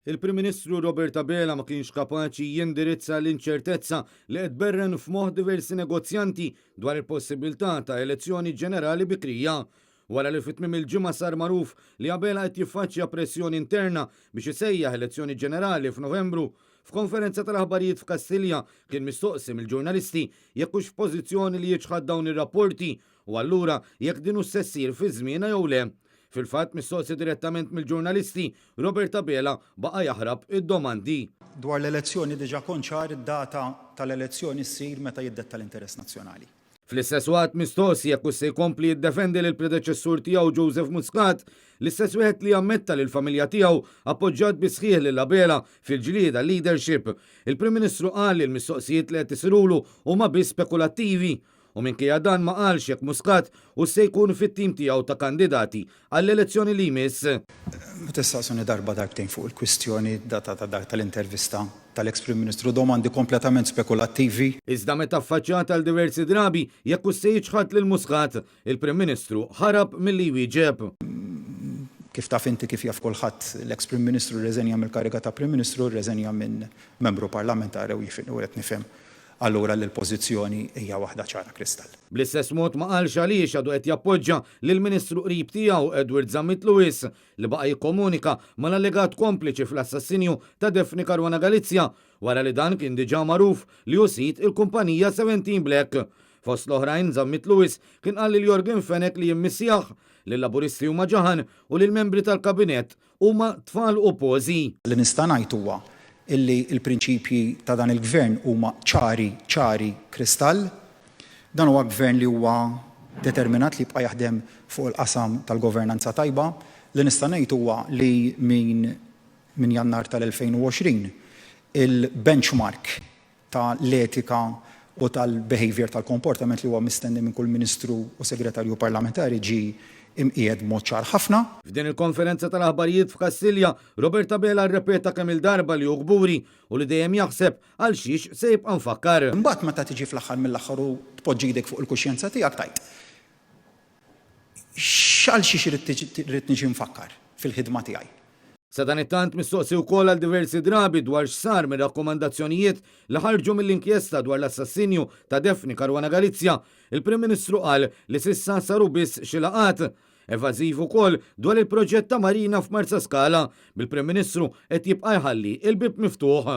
Il-Prim Ministru Robert Abela ma kienx kapaċi jindirizza l-inċertezza li qed tberren f'moħħ diversi negozjanti dwar il-possibbiltà ta' elezzjoni ġenerali bikrija. Wara li fi tmiem il-ġimgħa sar magħruf li Abela qed jiffaċċja pressjoni interna biex isejjaħ elezzjoni ġenerali f'Novembru, f'konferenza tal-aħbarijiet f'Kastilja kien mistoqsi mill-ġurnalisti jekk hux f'pożizzjoni li jiċħad dawn ir-rapporti u allura jekk din hux se ssir fi żmienha jew le. Fil-fatt, mistoqsi direttament mill-ġurnalisti, Robert Abela baqa' jaħrab id-domandi. Dwar l-elezzjoni diġà kont ċar id-data tal-elezzjoni ssir meta jiddetta l-interess nazzjonali. Fl-istess waqt mistoqsi jekk hux se jkompli jiddefendi lill-predeċessur tiegħu Joseph Muscat, l-istess wieħed li ammetta li l-familja tiegħu appoġġjat bis-sħiħ lil Abela fil-ġlieda għal-leadership, il-Prim Ministru qal li l-mistoqsijiet li qed isirulu huma biss spekulattivi U minkejja dan ma qalx jekk Muscat hux se jkun fit-tim tiegħu ta' kandidati għall-elezzjoni li jmiss. Meta ssaqsuni darba darbtejn fuq il-kwistjoni data ta' dak tal-intervista tal-eks Prim Ministru domandi kompletament spekulattivi. Iżda meta affaċċjat għal diversi drabi jekk hux se jiċħad lil Muscat, il-Prim Ministru ħarab milli jwieġeb. Kif taf inti kif jaf kulħadd, l-eks Prim Ministru rreżenja mill-kariga ta' Prim Ministru, rreżenja minn Membru Parlamentari u jif u qed nifhem allura li l-pożizzjoni hija waħda ċara kristall. Bl-istess mod ma qalx għaliex għadu qed jappoġġa lill-Ministru qrib tiegħu Edward Zammit Lewis li baqa' jikkomunika mal-allegat kompliċi fl-assassinju ta' Daphne Caruana Galizia wara li dan kien diġà magħruf li hu sid il-kumpanija Seventeen Black. Fost l-oħrajn Zammit Lewis kien qal lil Yorgen Fenech li jimmissjah li l-Laburisti huma ġaħan u li l-membri tal-Kabinett Huma tfal u pożi. Li nista' ngħid huwa illi l-prinċipji ta' dan il-Gvern huma ċari, ċari kristall. Dan huwa Gvern li huwa determinat li jibqa' jaħdem fuq il-qasam tal-governanza tajba. Li nista' ngħid huwa li minn minn Jannar tal-2020 il-benchmark ta' l-etika u tal-behaviour tal-komportament li huwa mistenni minn kull Ministru u Segretarju Parlamentari ġie imqiegħed b'mod ċar ħafna. F'din il-konferenza tal-aħbarijiet f'Kastilja, Robert Abela rrepeta kemm-il darba li hu kburi u li dejjem jaħseb għal xiex se jibqa' mfakkar. Imbagħad meta tiġi fl-aħħar mill-aħħar u tpoġġi jdejk fuq il-kuxjenza tiegħek tgħid, X'għal xiex irrid niġi mfakkar fil-ħidma tiegħi? Sadanittant mistoqsi wkoll għal diversi drabi dwar x'sar mir-rakkomandazzjonijiet li ħarġu mill-inkjesta dwar l-assassinju ta' Daphne Caruana Galizia, il-Prim Ministru qal li s'issa saru biss xi laqgħat. Evażiv ukoll dwar il-proġett ta' marina f'Marsaskala, bil-Prim Ministru qed jibqa' jħalli l-bieb miftuħ.